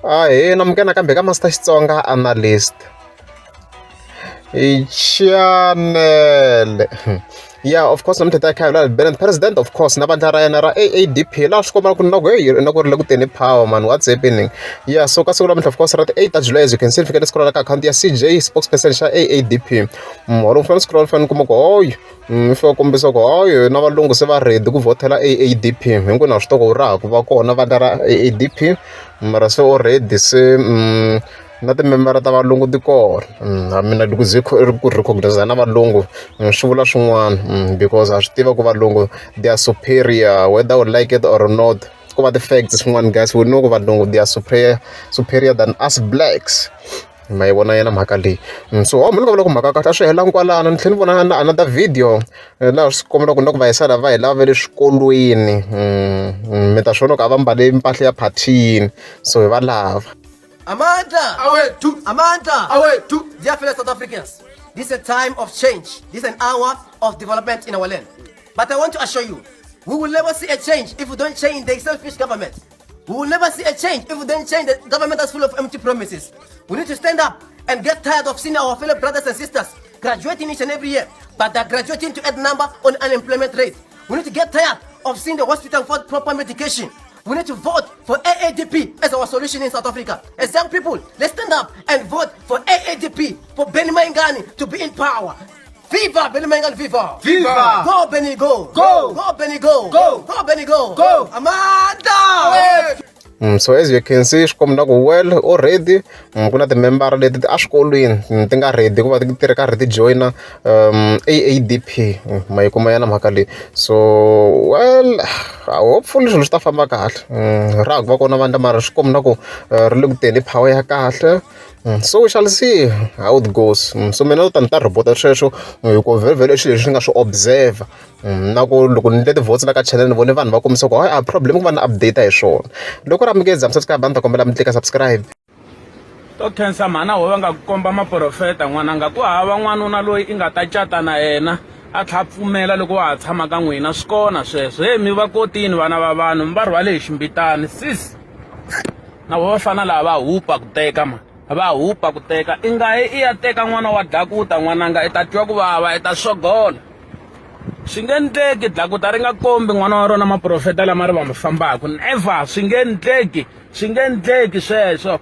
Ahee namukela nakambe ka Master Xitsonga Analyst chanele ya of course namuntlha ta kha hi Bennett president of course na vandla ra yena ra AADP laha swi kombaka ku na ku hey na ku ri le ku teni power man, what's happening? Yeah, so ka siku namuntlha, of course, ra ti 8 ta July, as you can see, fika ni scroll ka account ya CJ, spokesperson xa AADP. Or u fanele scroll, fanele kuma ku hoy mi fika kombisa ku hoy na valungu se va ready ku vhotela AADP. Hinkwenu ha swi tiva ku ra ha ku va kona vandla ra AADP, mara se already se na timembara ta valungu ti kona. A mina loko ze ku recognize na valungu swi vula swin'wana, because ha swi tiva ku valungu they are superior, whether we like it or not. Ko va ti-facts swin'wana, guys. We know ku valungu they are superior, superior than us blacks. Ma yi vona yena mhaka leyi. So mina ni nga vula ku mhaka kahle a swi helangi kwalano. Ni tlhela ni vona na another video laha swi kombelaka na ku va yisa lava hi lava va le swikolweni. Mi ta swi vona ku a va mbale mpahla ya phathini, so hi va lava. Amandla! Awethu! Amandla! Awethu! Dear fellow South Africans, this is a time of change. This is an hour of development in our land. But I want to assure you, we will never see a change if we don't change the selfish government. We will never see a change if we don't change the government that's full of empty promises. We need to stand up and get tired of seeing our fellow brothers and sisters graduating each and every year, but they're graduating to add number on unemployment rate. We need to get tired of seeing the hospital for proper medication. We need to vote for AADP as our solution in South Africa. As young people, let's stand up and vote for AADP, for Benny Mayengani to be in power. Viva Benny Mayengani, viva! Viva! Go Benny, go! Go! Go Benny, go! Go! Go Benny, go! Go! Amandla! So as you can see, swi komba ku well already ku na timembara leti a swikolweni ti nga ready ku va ti ri karhi ti joyina AADP. Ma yi kuma yana mhaka leyi. So well, hopefully swilo swi ta famba kahle. Ra ha ku va kona vandla, mara swi komba na ku ri le ku teni power ya kahle. So we shall see how it goes. So mina no ta ni ta report sweswo hi ku vhele vhele i swilo leswi ni nga swi observe na ku loko ni endle ti-votes la ka channel, ni vone vanhu va kombisa ku hayi, a problem ku va na update hi swona. Loko ri amukeza mi subscribe, a ni ta kombela mi tlika subscribe. To khensa mhana ho va nga ku komba maprofeta n'wananga ku hava n'wanuna loyi i nga ta cata na yena a tlha pfumela loko wa ha tshama ka n'wina. Swi kona sweswo he mi va kotini vana va vanhu mi va rhwale hi ximbitani sis na vo va fana laha va hupa ku teka ma va hupa ku teka i nga yi i ya teka n'wana wa dlakuta n'wananga i ta twa ku vava i ta swogola. Swi nge ndleki dlakuta ri nga kombi n'wana wa rona maprofeta lama ri va mi fambaka never. Swi nge ndleki, swi nge ndleki sweswo.